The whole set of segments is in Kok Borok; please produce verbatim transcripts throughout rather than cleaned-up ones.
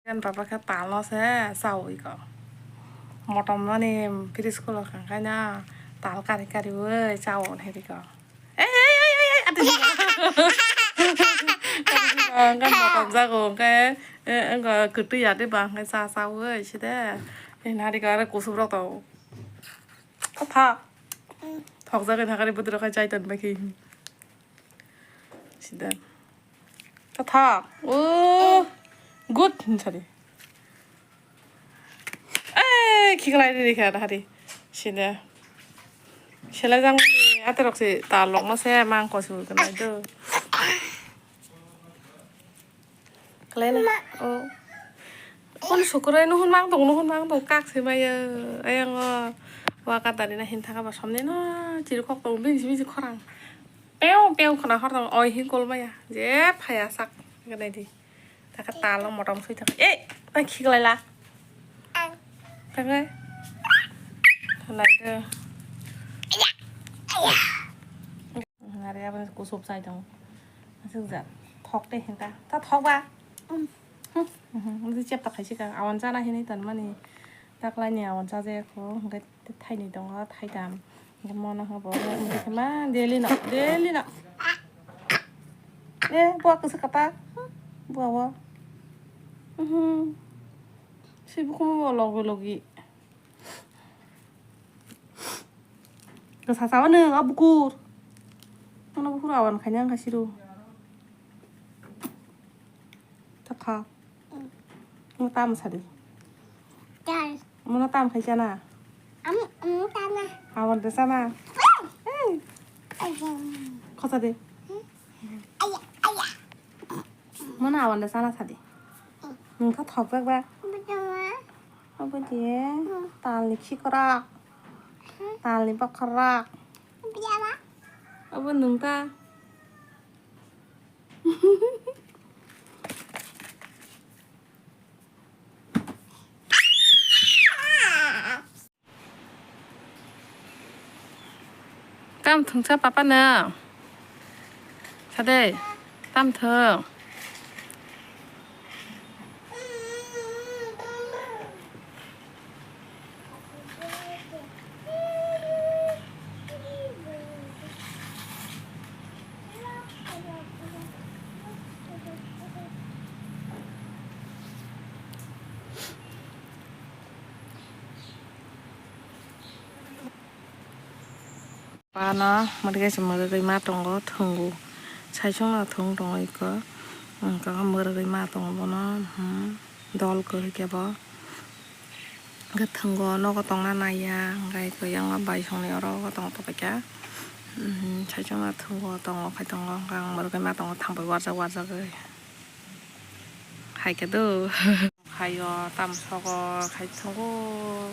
Kan papa khe tal no se chawi ko. Motom mani fridge khulo kha khai na tal kari kari wi chawo heri ko. Ei, ei, ei, ei, ei, ate di. Kan motom jago khe, eh, engko kwtwi ya de ba khe cha chawi side. Ei nari ko aro kusub rok to. Tha. Thok jaga thakari budro khai chai ton bai khe. Sida. Tha, tha. Oh. Good. Sorry. Eh, khiklai ri kha hari. Sida. Sela jang ni aterok se ta lok no se mang ko su kanai do. Kalai na. Oh. Kun sukurai nuhun mang tong, nuhun mang tong, kak se maya. Ayang o. Waka dari na hin thaka ba somni no. Chiri kok tong, bisi bisi khorang. Pew, pew khna hor tong, oi hi kol maya. Je phaya sak. Ganai di. Taka talo motom sui taka. Eh, ta khiklai la. Taka. Thanai de. Nari abang kusub chai tong. Asuk ja. Thok te hinta. Ta thok ba? Hmm. Hmm. Uji chep ta khaisi ka. Awan chana hinui tan mani. Taklai ni awan cha je ko. Hingke thaini tongo, thaitham. Hingke mono hwnba bo. Hingke ma daily no, daily no. Eh, bua kisa kata. Bua wo. Mhm. Si bukumu bo logi logi. Kasa sawa nung, a bukur. Mana bukur awan kanya ang kasiru. Takha. Mo tam sadi. Tal. Mo na tam khai chana. Am, am, tana. Awan de chana. Hey. Ayam. Khosa de. Aya, aya. Mo na awan de chana sadi. Nung kha thok jak ba. Bujama. Abo je. Hmm. Tal ni khikrak. Hmm. Tal ni bakrak. Bujama. Abo nung ta. Tam thwngsa papa no. Sade, tam thwng. Pano mwrwkhe se mwrwgwi ma tongo thwngo. Saichung no thwng tongo iko. Hwnkhe mwrwgwi ma tongo bono, hmm, dol kwrwi khe bo. Hwnkhe thwngo nogo tongna naiya, hwnkhe iko yang baisongni oro tong tongbaikha. Hmm, saichung no thwngo tongo khai tongo, hwnkhe ang mwrwgwi ma tongo thambai warjak warjagwi. Hai khe do. Hayo, tam sogo khai thwngo.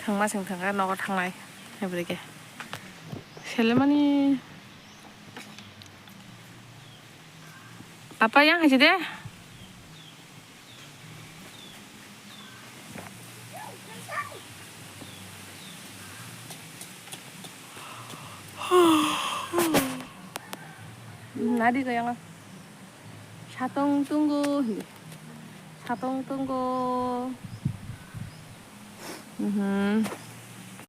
Thwngma sing thwngkha nogo thangnai. Hai bwrwi khe. Selemani. Papa yang hai de. Nadi kaya nga. Satong tunggu. Satong tunggu. Mhm.